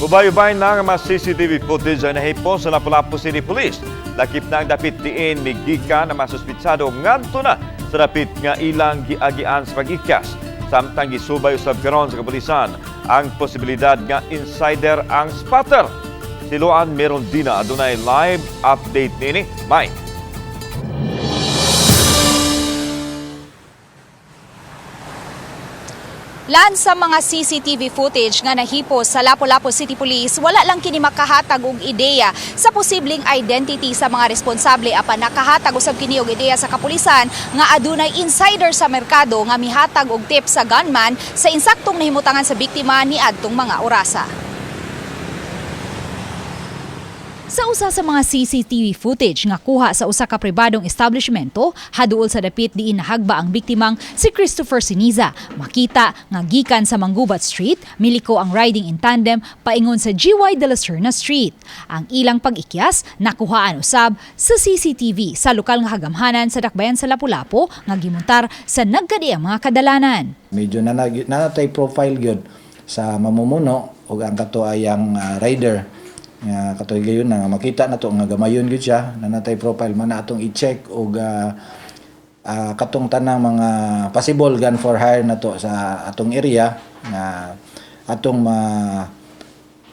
Ubay-ubay na ang mga CCTV footage ay nahipon sa Lapu-Lapu City Police. Lakip na ang dapit diin migikan ang mga suspitsado ngadto na sa dapit nga ilang giagian sa pag-ikyas. Samtang gisubay usab karon sa kapulisan ang posibilidad nga insider ang spotter. Si Luan Merondina adunay live update niini. Mike. Lan, sa mga CCTV footage nga nahipo sa Lapu-Lapu City Police, wala lang kini makahatag og ideya sa posibleng identity sa mga responsable, apan nakahatag usab kini og ideya sa kapulisan nga adunay insider sa merkado nga mihatag og tip sa gunman sa insaktong nahimutangan sa biktima niadtong mga orasa. Sa usa sa mga CCTV footage nga kuha sa usa ka pribadong establishmento, haduol sa dapit diin nahagba ang biktimang si Christopher Siniza. Makita nga gikan sa Manggubat Street, miliko ang riding in tandem paingon sa GY de la Serna Street. Ang ilang pag-ikyas nakuhaan usab sa CCTV sa lokal nga hagamhanan sa dakbayan sa Lapu-Lapu nga gimontar sa nagkadiang mga kadalanan. Medyo nanatay profile gyud sa mamumuno ug ang kato ay ang rider nga katoy gayon na nga makita na to nga gamayon gyud siya, nanatay profile man na atong i-check og katong tanang mga possible gun for hire na to sa atong area nga atong ma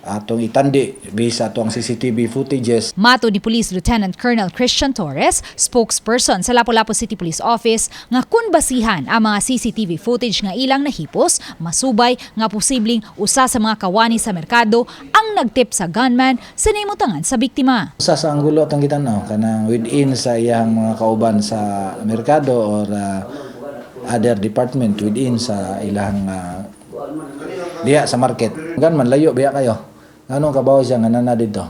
atong itandi based sa atong CCTV footages. Mato ni Police Lieutenant Colonel Christian Torres, spokesperson sa Lapu-Lapu City Police Office, nga kung basihan ang mga CCTV footage nga ilang nahipos, masubay nga posibleng usa sa mga kawani sa merkado ang nagtip sa gunman sa nahimutangan sa biktima. Usa sa anggulo atong gitan-aw kanang within sa iyang mga kauban sa merkado or other department within sa ilang diha sa market. Gan man layo biya kayo. Nganong kabaw siya nga nana dito?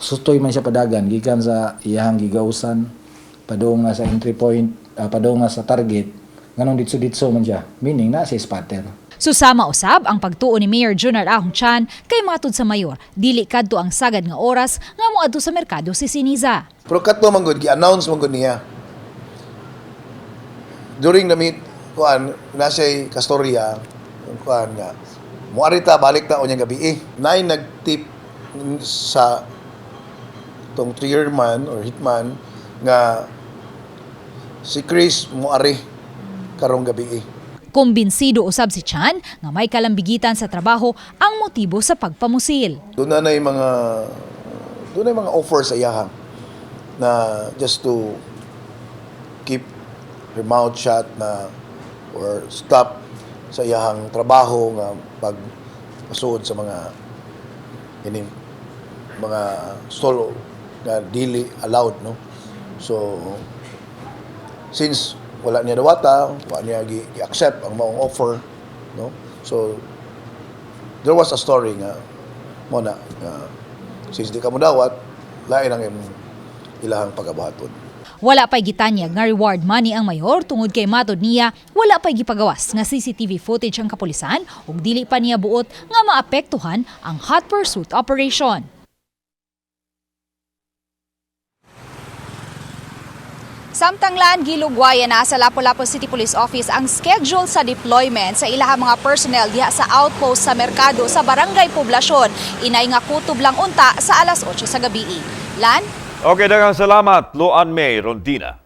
Sustoy man siya padagan gikan sa iyang gigausan padung nga sa entry point, padung nga sa target, nganong ditso-ditso man siya. Meaning na si spotter. Susama usab ang pagtuo ni Mayor Junard Ahong Chan kay matud sa mayor, dili kadto ang sagad nga oras nga moadto sa merkado si Siniza. Pero kato man gud, gi-announce man gud niya. During the meet, kuan, na siya'y kastorya, kuan nga, muari ta, balik ta unyang gabi eh. Nay nagtip sa tong triggerman or hitman nga si Chris muari karong gabi eh. Kumbinsido usab si Chan nga may kalambigitan sa trabaho ang motibo sa pagpamusil. Doon na yung mga offer sa iyaha na just to keep her mouth shut na or stop sa iyahang trabaho nga pagpasuod sa mga ini mga stall nga dili allowed, no? So since wala niya dawata, wala niya gi-accept ang maong offer, no? So there was a story nga mo na nga since di ka mo dawat, lain ang imong ilahang pagabuhaton. Wala pa'y gitanyag nga reward money ang mayor tungod kay matod niya wala pa'y gipagawas nga CCTV footage ang kapulisan ug dili pa niya buot nga maapektuhan ang hot pursuit operation. Samtang, Lan, gilugwayan na sa Lapu-Lapu City Police Office ang schedule sa deployment sa ilahang mga personnel diha sa outpost sa merkado sa Barangay Poblacion. Inay nga kutob lang unta sa alas 8 sa gabi. Lan? Okay, daghang salamat, Luan May Rondina.